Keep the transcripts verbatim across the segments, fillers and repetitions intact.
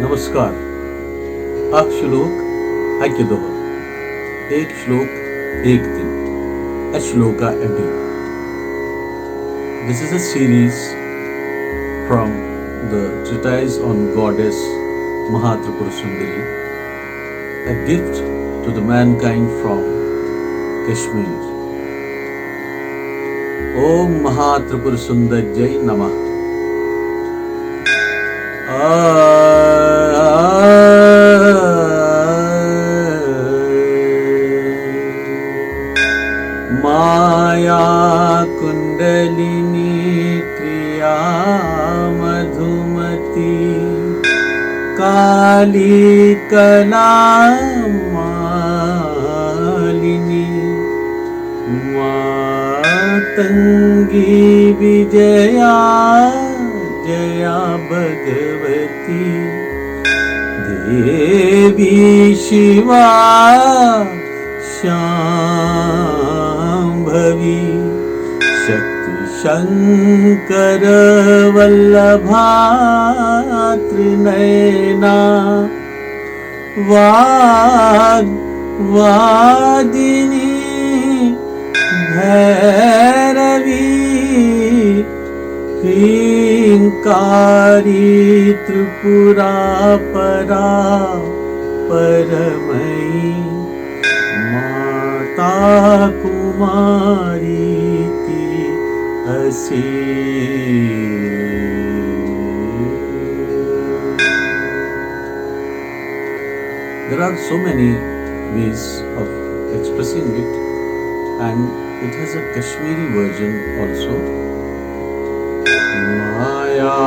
नमस्कार। اکھ شلوک اکہِ دۄہ۔ ایک شلوک ایک دن۔ ا شلوکا M D. This is a series from the treatise on goddess Mahatripura Sundari, a gift to the mankind from Kashmir. Om Mahatripura Sundar Jai Namah. माया कुंडलिनी क्रिया मधुमती काली कला मालिनी मातंगी विजया जया भगवती देवी शिवा शांभवी शक्ति शंकर वल्लभा त्रिनयना वाग्वादिनी भैरवी ह्रींकारी त्रिपुरा परा परमयी माता कुमारीति असी। There are so many ways of expressing it, and it has a Kashmiri version also. माया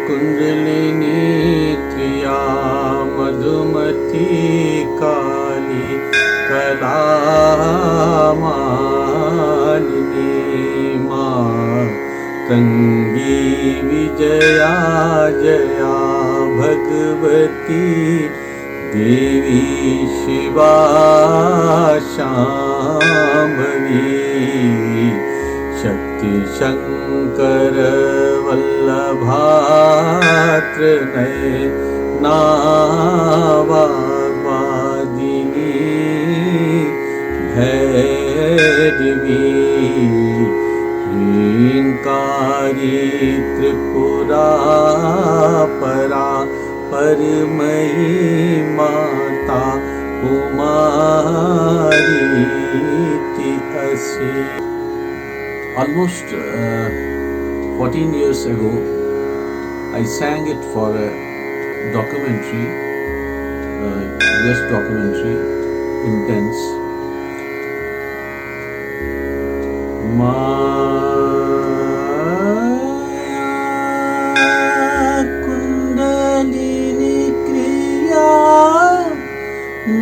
कुंडलिनी त्रिया मधुमती काली कला मालिनी मातंगी विजया जया भगवती देवी शिवा शांभवी शक्ति शंकर वल्लभा त्रिनयना वाग्वादिनी भैरवी ह्रींकारी त्रिपुरा परा परमयी माता कुमारीति असी। Almost uh, fourteen years ago, I sang it for a documentary, uh, U S documentary, Intense. माया कुंडलिनी क्रिया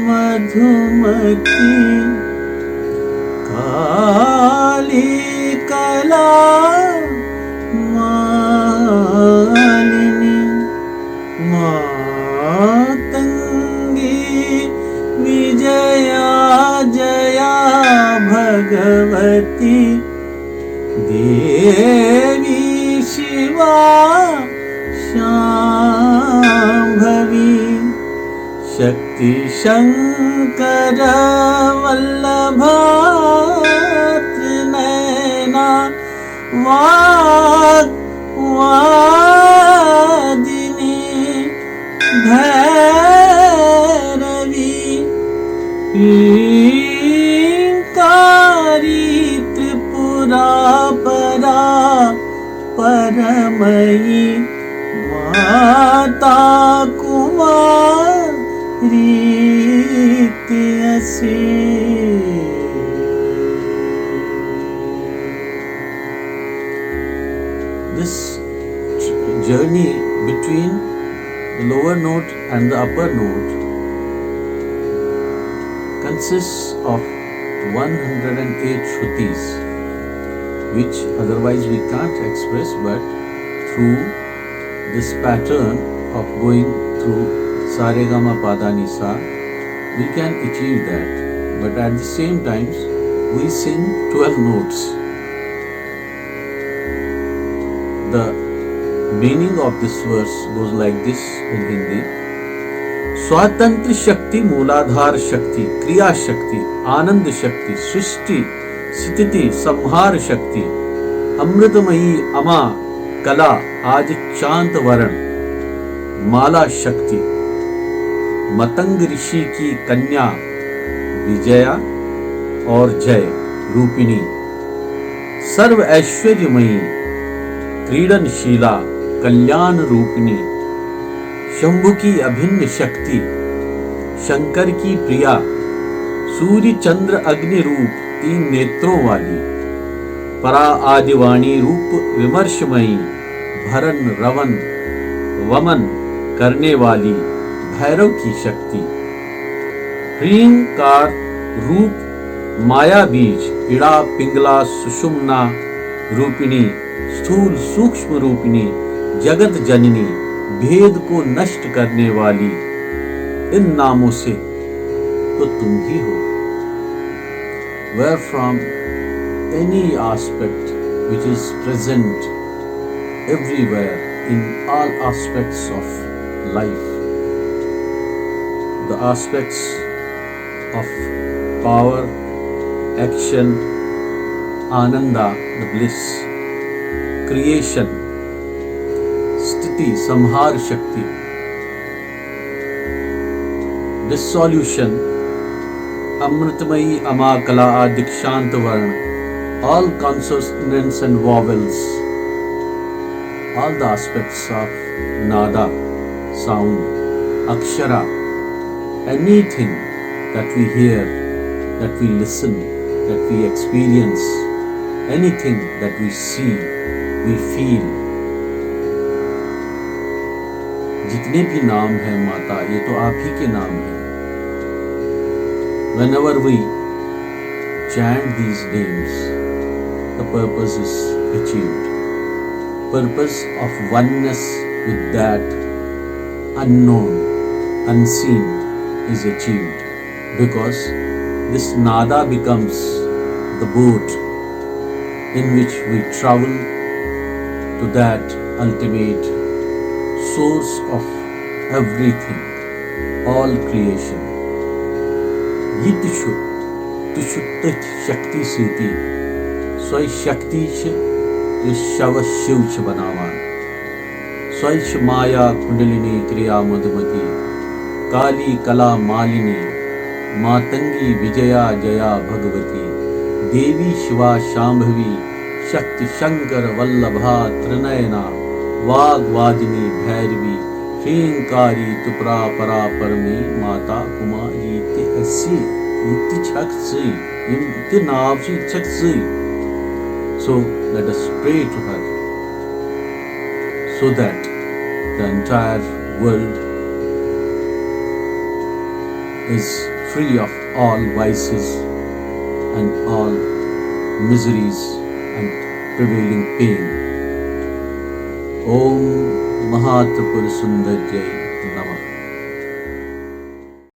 मधुमती काली कला मालिनी मातंगी विजया जया भगवती देवी शिवा शांभवी शक्ति शंकर वल्लभा त्रिनयना वाग्वादिनी भैरवी ह्रींकारी त्रिपुरा परा परमयी माता कुमारीति असी। This journey between the lower note and the upper note consists of one hundred and eight shrutis, which otherwise we can't express, but through this pattern of going through Saregama Padanisa, we can achieve that. But at the same times, we sing twelve notes. The meaning of this verse goes like this in Hindi. स्वातंत्र शक्ति, मूलाधार शक्ति, क्रिया शक्ति, आनंद शक्ति, सृष्टि स्थिति संहार शक्ति, अमृतमयी अमा कला, आदि शांत वरण माला शक्ति, मतंग ऋषि की कन्या विजया और जय रूपिणी, सर्व ऐश्वर्यमयी क्रीडनशीला कल्याण रूपिणी, शंभु की अभिन्न शक्ति, शंकर की प्रिया, सूर्य चंद्र अग्नि रूप तीन नेत्रों वाली, परा आदिवाणी रूप विमर्शमयी, भरन रवन वमन करने वाली भैरव की शक्ति, ह्रींकार रूप माया बीज, इड़ा पिंगला सुषुम्ना रूपिणी, स्थूल सूक्ष्म रूपिणी, जगत जननी, भेद को नष्ट करने वाली, इन नामों से तो तुम ही हो। Wherefrom any aspect which is present everywhere in all aspects of life, the aspects of power, action, ananda, the bliss, creation, sthiti, samhar shakti, dissolution, amritmayi amakala, dikshant varna, all consonants and vowels, all the aspects of nada, sound, akshara, anything that we hear, that we listen, that we experience, anything that we see, we feel, जितने भी नाम हैं माता, ये तो आप ही के नाम हैं। Whenever we chant these names, the purpose is achieved. Purpose of oneness with that unknown, unseen is achieved, because this nada becomes the boat in which we travel to that ultimate source of everything, all creation. یہِ تہِ چھُ تہِ چھُ تٔتھۍ شکتی سۭتی، سۄے شکتی چھِ یۄس شوس شِو چھِ بناوان۔ سۄے چھِ مایا کنڈلنی کریا مدھمتی، کالی کلا مالنی، ماتنگی وجیا جیا بھگوتی، دیوی شوا شامبھوی، شکتی شنکر ولبھا ترنینا، واگ وادنی بھیروی، ھرینکاری تپرا پرا پرمی ماتا کماری تہِ اسی۔ یہِ تہِ چھکھ ژٕے، یِم تہِ ناو چھِ، یہِ تہِ چھکھ ژٕے۔ So let us pray to her, so that the entire world is free of all vices and all miseries and prevailing pain. Om Mahatripur Sundar Jai,